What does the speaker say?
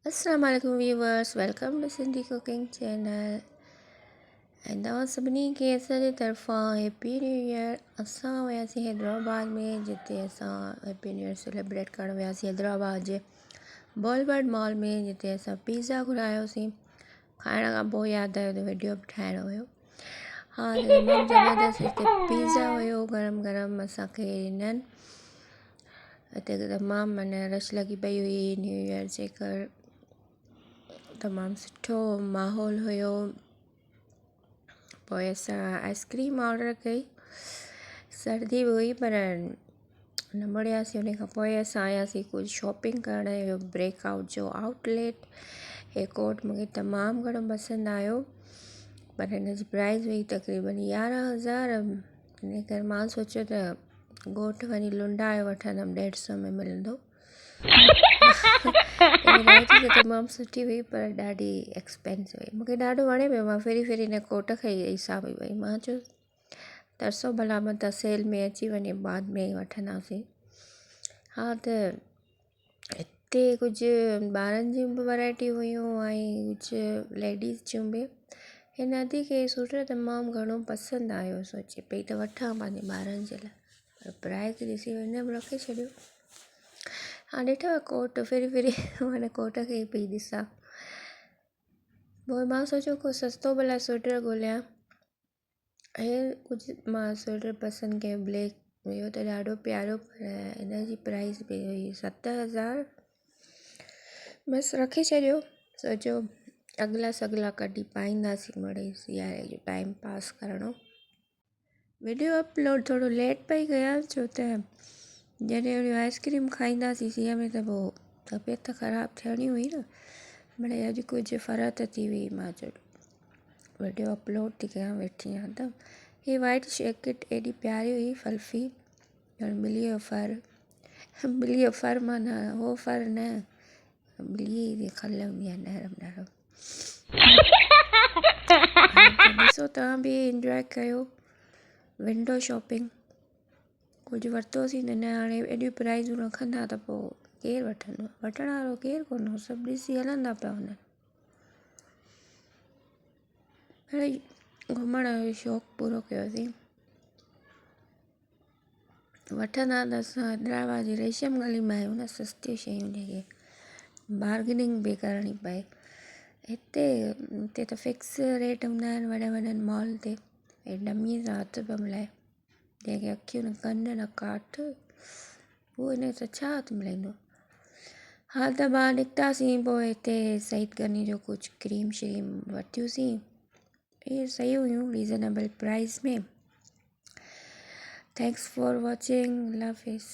السلام عليڪم viewers welcome to Sindhi cooking channel ۽ توهان سڀني کي اسان جي طرفان هيپي نيو ايئر. اسان وياسين حيدرآباد ۾ جتي اسان هيپي نيو ايئر سيليبريٽ ڪرڻ وياسين حيدرآباد جي بولورڊ مال ۾ جتي اسان پيزا گهرايوسين. کائڻ کان پوء ياد آيو ته ويڊيو به ٺاهڻو هيو. ها تمام زبردست هتي پيزا هيو گرم گرم اسانکي ڏنن. هتي تمام معنيٰ رش لڳي پئي هئي نيو ايئر جي ڪري تمام سٺو ماحول هيو. پوءِ اسان آئس ڪريم آرڊر ڪئي، سردي به هئي پر نه مڙياسين. ان کان پوءِ اسان آياسين ڪجهه شاپنگ ڪرڻ اهو بريڪ آئوٽ جو آئوٽ ليٽ. هي ڪوٽ مون کي تمام گهڻو پسند آيو پر هن جي پرائز هئي تقريبن 11,000. ان ڪري مان سوچيو ته ڳوٺ وڃي لنڊائي وٺندم، 150 ۾ ملندو. ورائٽي ته تمام سٺي هئي پر ڏاڍي ايڪسپينسو هئي. مونکي ڏاڍو وڻي پيو، مان ڦري ڦري هن ڪوٽ کي ئي ڏسان پئي. ڀئي مان چيو ترسو ڀلا متان سيل ۾ اچي وڃي، بعد ۾ ئي وٺنداسين. ها ته هتي ڪجهه ٻارن جون به ورائٽيون هيون ۽ ڪجهه ليڊيز جون به. هن ادي کي سوئيٽر تمام گهڻو پسند آيو، سوچي پئي ته وٺان پنهنجي ٻارن جي لاءِ پر پرائز ڏسي هن به رکي ڇڏيو. ها ڏٺو ڪوٽ ڦري ڦري هن ڪوٽ کي ئي پئي ڏسان. پوءِ مان سوچيو ڪو سستو ڀلا سوئيٽر ڳولهيان. هي ڪجهه مان سوئيٽر پسند ڪيو بليڪ هيو ته ڏاڍو پيارو پر هن جي پرائز به هئي 7,000. بس رکي ڇڏيو، سوچيو اڳلا سڳلا ڪڍي پائينداسين مڙئي سياري جو ٽائيم پاس ڪرڻو. وڊيو اپلوڊ ٿورو ليٽ پئي ڪيان ڇو ته جڏهن اهڙيون آئس ڪريم کائينداسين سيءَ ۾ ته پوءِ طبيعت خراب ٿيڻي هئي نه. مڙئي اڄ ڪجهه فرحت ٿي وئي، مان چيو وڊيو اپلوڊ ٿي ڪيان ويٺي آهيان ته. هي وائٽ جيڪيٽ ايڏي پياري هئي فلفي، ڄڻ ٻليءَ جو ڦر، ٻليءَ جو ڦر معنيٰ هو ڦر نه، ٻليءَ جي کل هوندي آهي نرم نرم. ڏسو توهان به انجواء ڪيو ونڊو شاپنگ. ڪجهه ورتوسين ته نه، هاڻي ايڏيون پرائزون رکندا ته پوءِ ڪير وٺندو؟ وٺڻ وارو ڪير ڪونه، سڀ ڏسي هلندا پيا وڃن. اڙي گهمڻ جو شوق پورو ڪيوسين. وٺندا ته اسان حيدرآباد جي ريشم گلي مان آهيون نه، سستيون شيون جيڪي بارگيننگ به ڪرڻي پئي. هتي هتي ته فڪس ريٽ هوندا آهن وڏن وڏن مال تي. ۽ ڊمي سان هٿ پيو ملائي، جنهن کي اکيون نه ڪن نه ڪاٺ، هو هن سان ڇا هٿ ملائيندو. ها ته ٻاهر نڪتاسين پوءِ هتي سعيد غني جو ڪجهه ڪريم شريم ورتيوسين. اهي صحيح هيون reasonable price ۾. Thanks for watching. Allah Hafiz.